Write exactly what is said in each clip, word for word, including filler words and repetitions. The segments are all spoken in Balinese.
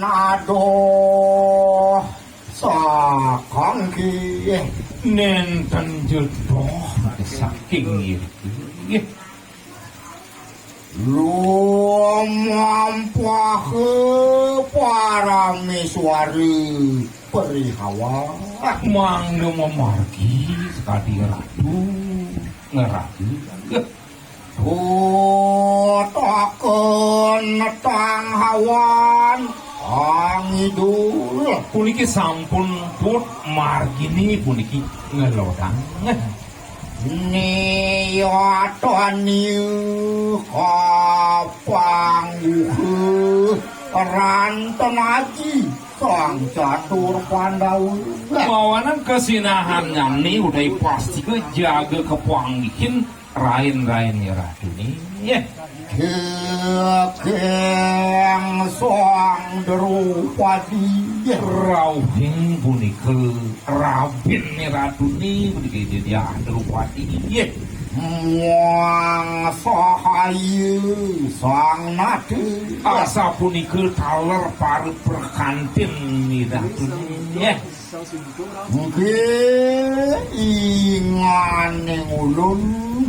Aduh, saking nggih. Nénten jedoh saking nggih. Lumampah paraméswari Prihawa. Mangda mamargi sakadi ratu ngraga. Putaken tanghawan angidul. Puniki sampun put margini puniki ngelodang. Niyatani kapangguh ranten aji sang catur Pandawa. Mawanan kasinahannyane udahi pastika jaga kapanggihin rain-rain ya Ratu ni. Nggih. Daging sang Drupadi. Rauhing punika rabin ni Ratu ni, punika Ida Hyang Drupadi. Nggih. Muang sahaya sang Nada. Asapunika taler para perkantin ni Ratu ni. Nggih. Nggih, inganing ulun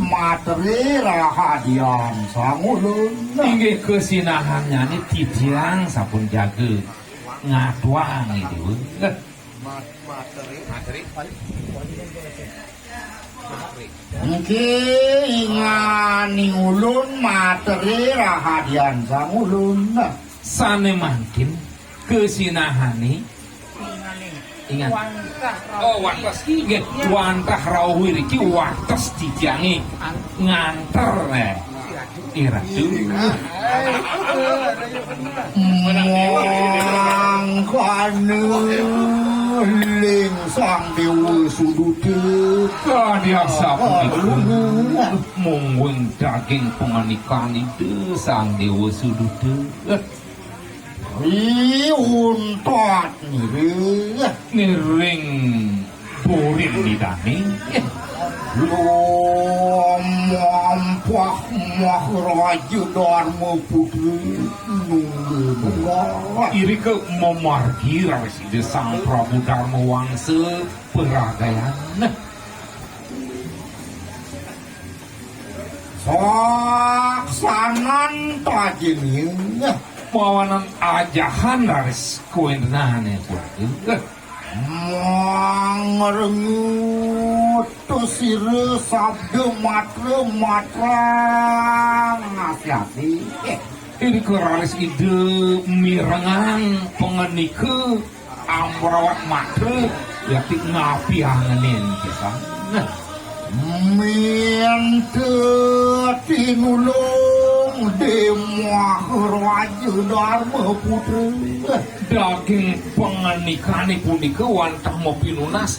matere rahadian sang ulun. Inggih, kasinahannyane titiang sampun jaga ngatuang idup. Nggih, inganing ulun matere rahadian sang ulun. Sane mangkin kasinahane Ingat. Oh, wates. Nggih, wantah rauh iriki wates titiange nganter, eh. Iratu. Mangkana ling sang dewa suduta. Kadi asapunika mungguing daging panganikan Ida sang dewa suduta. Ri untat ngiring. Ngiring burin didane. Lumampah Maharaja Dharma Putra nunggil nunggal. Irika mamargi raris Ida Sang Prabu Dharma Wangsa peragayan. Saksanan tajin. Mawanan ajahan raris kuwentenane kuwi. Mangrengut sira sabda matra matra ngasi-asi. Irika raris Ida mirengang pangenika amrawat matra yakti ngapiangenin pisan. Minta tinulung Dharma Raja Dharma Putra. Daging panganikane punika wantah mapinunas